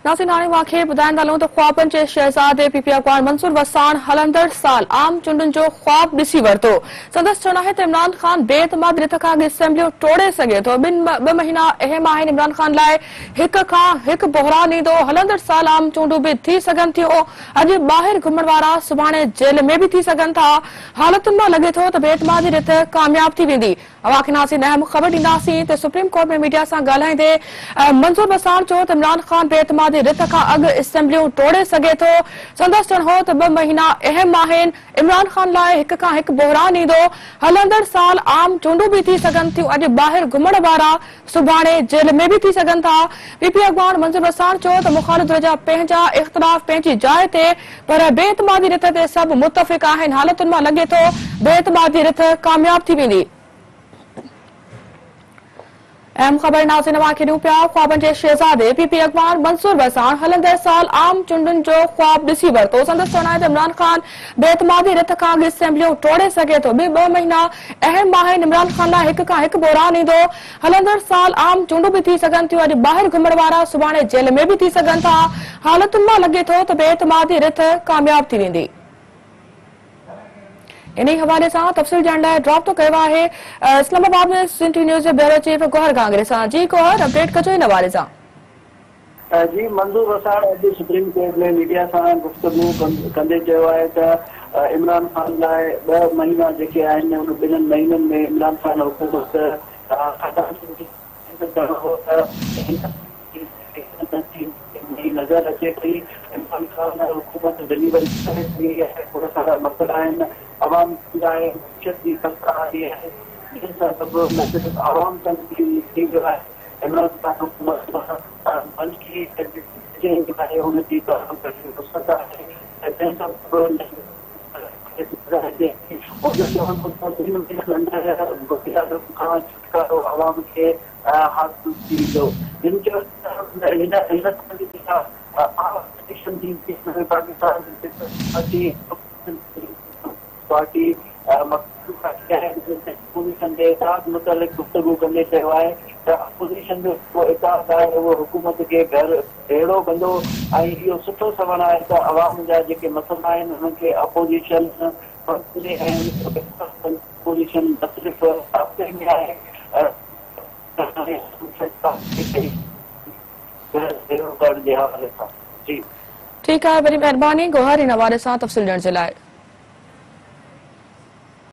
ناظرين هاڻي اوهان کي ٻڌائيندا هلون ته خوابن جي شهزادي پي پي اڳواڻ منصور وساڻ هلندڙ سال عام چونڊن جو خواب ڏسي ورتو. سندس چوڻ آهي ته عمران خان بي اعتمادي رٿ کان اڳ اسيمبليون ٽوڙي سگهي ٿو، ٻه مهينا اهم آهن، عمران خان لاء هڪ کان هڪ بحران ايندو، هلندڙ سال عام چونڊون به ٿي سگهن ٿيون، اڄ ٻاهر گهمڻ وارا سڀاڻي جيل ۾ به ٿي سگهن ٿا، حالتن مان لڳي ٿو ته بي اعتمادي رٿ ڪامياب ٿي ويندي. اوهان کي ناظرين اهم خبر ڏينداسين ته سپريم ڪورٽ ۾ ميڊيا سان ڳالهائيندي منظور وساڻ چيو ته عمران خان بي اعتمادي رٿ کان اڳ اسيمبليون ٽوڙي سگهي ٿو. سندس چوڻ هو ته ٻه مهينا اهم آهن، عمران خان لاء هڪ کان هڪ بحران ايندو، هلندڙ سال عام چونڊون به ٿي سگهن ٿيون، اڄ ٻاهر گهمڻ وارا سڀاڻي جيل ۾ به ٿي سگهن ٿا. پي پي اڳواڻ منظور وساڻ چيو ته مخالف ڌر جا پنهنجا اختلاف پنهنجي جاء تي پر بي اعتمادي رٿ تي سڀ متفق آهن، حالتن مان لڳي ٿو بي اعتمادي رٿ ڪامياب ٿي ويندي. اهم خبر ناظرين اوهان کي ڏيون پيا خوابن جي شهزادي پي پي اڳواڻ منصور وساڻ هلندڙ سال عام چونڊن جو خواب ڏسي ورتو سندس چوڻ آهي ته عمران خان بي اعتمادي رٿ کان اڳ اسيمبليون ٽوڙي سگهي ٿو ٻه مهينا اهم آهن عمران خان لاء هڪ کان هڪ بحران ايندو هلندڙ سال عام چونڊون به ٿي سگهن ٿيون، اڄ ٻاهر گهمڻ وارا سڀاڻي جيل ۾ به ٿي سگهن ٿا، حالتن مان لڳي ٿو ته بي اعتمادي رٿ ڪامياب ٿي ويندي. انهي حوالي سان تفصيل ڏيڻ لاء رابطو ڪيو آهي اسلام آباد ۾ سنڌ ٽي وي نيوز جي بيورو چيف گوهر گهانگهري سان، جي گوهر اپڊيٽ ڪجو ان حوالي سان. جي منظور وساڻ اڄ سپريم ڪورٽ ۾ ميڊيا سان گفتگو ڪندي چيو آهي ته عمران خان لاء ٻه مهينا جيڪي آهن ان ٻنهن مهينن ۾ عمران خان حڪومت ختم ٿيندي چوڻ هو ته هن نظر اچي پئي عمران خان حڪومت ڊليور نه ڪري سگهي آهي کوڙ سارا مسئلا آهن عوام تنگ آهي معيشت جي خسته حالي آهي جنهن سبب نه صرف عوام تنگ ٿي ويو آهي عمران خان حڪومت ملڪي جنهن آهي ان جي تمام گهڻي وسعت آهي ۽ جنهن سبب کان ڇوٽڪارو عوام کي حاصل ٿي ويندو. هن چيو ته هن سال جي جيڪا عام اليڪشن ٿيندي ان ۾ Pakistan peoples party party opposition جي اتحاد متعلق گفتگو ڪندي چيو آهي ته اپوزيشن جو جيڪو اتحاد آهي اهو حڪومت کي گهر ڀيڙو ڪندو ۽ اهو سٺو سوڻ آهي ته عوام جا جيڪي مسئلا آهن انهن کي اپوزيشن ۽ اپوزيشن نه صرف رابطي ۾ آهي گهر ڀيڙو ڪرڻ جي حوالي سان جي. ٺيڪ آهي وڏي مهرباني گوهر ان حوالي سان تفصيل ڏيڻ جي لاء.